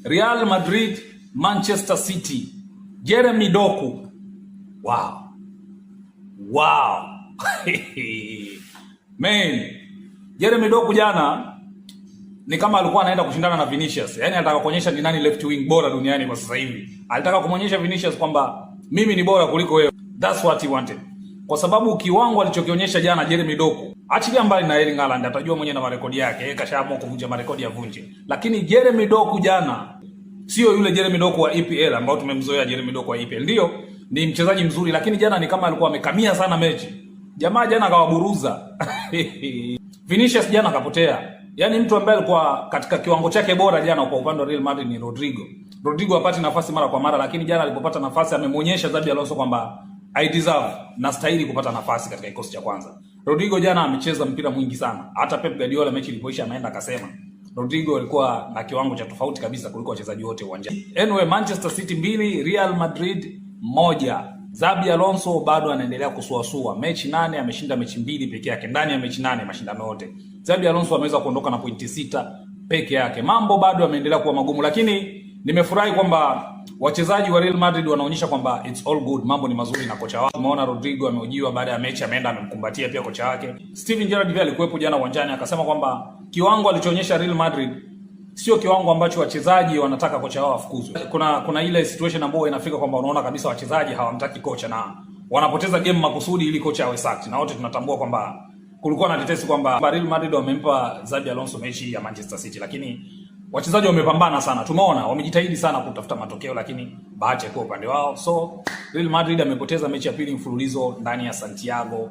Real Madrid, Manchester City. Jeremy Doku. Wow. Wow. Man, Jeremy Doku jana ni kama alikuwa anaenda kushindana na Vinicius. Yaani anataka kuonyesha ni nani left wing bora duniani kwa sasa hivi. Alitaka kumwonyesha Vinicius kwamba mimi ni bora kuliko wewe. That's what he wanted. Kwa sababu kiwango alichokionyesha jana Jeremy Doku, achilia mbali na Erling Haaland, atajua mwenyewe na marekodi yake, yeye kashaamua kuvunja marekodi ya vunje. Lakini Jeremy Doku jana sio yule Jeremy Doku wa EPL ambao tumemzoea. Jeremy Doku wa EPL ndio ni mchezaji mzuri, lakini jana ni kama alikuwa amekamia sana mechi. Jamaa jana akawaburuza. Vinicius jana akapotea. Yaani mtu ambaye alikuwa katika kiwango chake bora jana kwa upande wa Real Madrid ni Rodrygo. Rodrygo hapati nafasi mara kwa mara, lakini jana alipopata nafasi amemuonyesha Xabi Alonso kwamba I deserve, nastahili kupata nafasi katika kikosi cha kwanza. Rodrygo jana amecheza mpira mwingi sana. Hata Pep Guardiola mechi ilipoisha ameenda akasema Rodrygo alikuwa na kiwango cha tofauti kabisa kuliko wachezaji wote uwanjani. Anyway, Manchester City 2, Real Madrid 1. Xabi Alonso bado anaendelea kusuasua. Mechi 8 ameshinda mechi 2 peke yake ndani ya mechi 8 mashindano yote. Xabi Alonso ameweza kuondoka na pointi 6 peke yake. Mambo bado yameendelea kuwa magumu, lakini nimefurahi kwamba wachezaji wa Real Madrid wanaonyesha kwamba it's all good, mambo ni mazuri na kocha wao. Tumeona Rodrygo amehojiwa baada ya mechi, ameenda amemkumbatia pia kocha wake. Steven Gerrard pia alikuwepo jana uwanjani, akasema kwamba kiwango alichoonyesha Real Madrid sio kiwango ambacho wachezaji wanataka kocha wao afukuzwe. Kuna ile situation ambayo inafika kwamba unaona kabisa wachezaji hawamtaki kocha na wanapoteza game makusudi ili kocha awe sacked, na wote tunatambua kwamba kulikuwa na tetesi kwamba Real Madrid wamempa Xabi Alonso mechi ya Manchester City, lakini wachezaji wamepambana sana, tumeona wamejitahidi sana kutafuta matokeo, lakini bahati haikuwa upande wao. So Real Madrid amepoteza mechi ya pili mfululizo ndani ya Santiago.